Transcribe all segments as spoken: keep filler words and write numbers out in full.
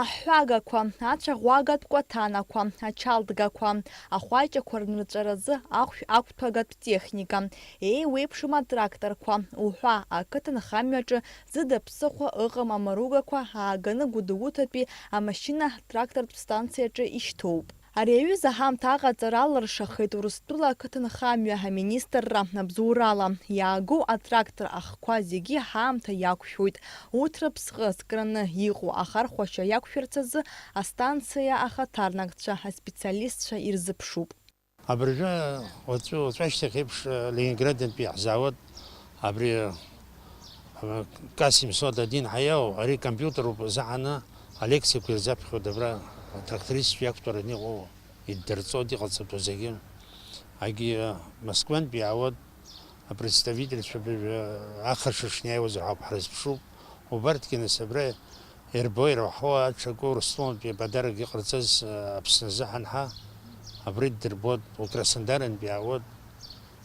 Аҳәагақәа, ацәаӷәагатә кәаҭанақәа, ачалтгақәа, ахәаҷақәа рнырҵәаразы ахәшә ақәҭәагатә техника, еиуеиԥшым атракторқәа уҳәа, ақыҭанхамҩаҿы зыда ԥсыхәа ыҟам амаругақәа ааганы Гәдоуҭатәи амашьына-трактортә станциаҿы ишьҭоуп. Ари аҩыза ҳамҭа аҟаҵара алыршахеит Урыстәыла ақыҭанхамҩа аминистрра абзоурала. Иаагоу атрактор ахқәа зегьы ҳаамҭа иақәшәоит. Урҭ рыԥсҟы зкраны иҟоу ахархәашьа иақәшәарц азы астанциа ахаҭарнакцәа, аспециалистцәа ирзыԥшуп. Абыржәы уаҵәы, уаҵәашьҭахь еиԥш, Ленинградынтәи иаҳзаауеит абри, а, К семьсот один ҳәа иоу, ари компиутеруп азыҳәаны алекциақәа ирзаԥхьоит абра атрактористцәа иақәтәараны иҟоу, иддырҵоит иҟаҵатәу зегьы. Агьи, а, Москвантәи иаауеит, апредставительцәа быжә-, ахыршышны иааиуазар ҳәа ҳрызԥшуп. Убарҭгьы нас абра ирбо ираҳауа аҽаку Урыстәылантәи аподарок иҟарҵаз, а, Аԥсны азыҳәан ҳәа абри ддырбоит, Краснодарынтәи иаауеит,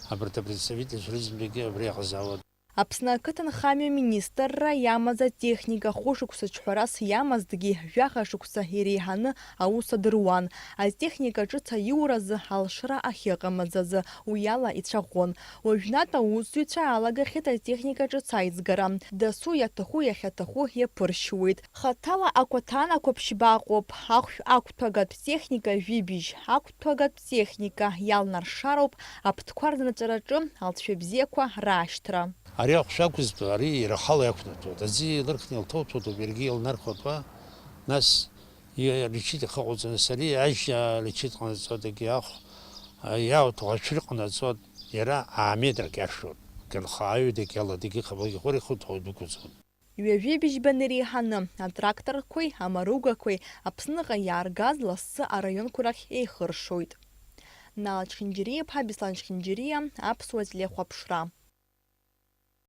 абарҭ апредставительцәа рызынтәигьы абри иаҟазаауеит. Аԥсны ақыҭанхамҩа министрра иамаз атехника хәышықәса ҿҳәарас иамазҭгьы, жәаха шықәса иреиҳаны аус адыруан. Атехника ҿыц аиуразы алшара ахьыҟамыз азы уиала ицәаӷәон. Уажәнатә аусзуҩцәа алагахьеит атехника ҿыц аизгара. Дасу иаҭаху иахьаҭаху иаԥыршьуеит. Хаҭала акәаҭанақәа ԥшьба ыҟоуп, ахәшә ақәҭәагатә техника жәибжь, ақәҭәагатә техника иалнаршароуп аԥҭқәа рнырҵәараҿы алҵшәа бзиақәа раашьҭра. Ари ахәшә ақәызтәу, ари ирахала иақәнаҭәоит. Аӡы илырхны илҭоуҭәоуп, иаргьы илнархоит уа. Нас и-, личит ихы ҟаҵаны, ари ажьа личит ҟанаҵоит, егьи ахә, а, иауҭаху ашәыр ҟанаҵоит, иара ааметрак иашоуп. Ганхаҩы дагьала, дагьыхаб, дагьыхәыр ихы ҭоуа дәықәҵоит. Ҩажәи быжьбаны иреиҳаны атракторқәеи амаругақәеи Аԥсныҟа иааргаз лассы араионқәа рахь еихыршоит. Нала Чхинџьириа-иԥҳа Беслан Чхинџьириа, Аԥсуа телехәаԥшра.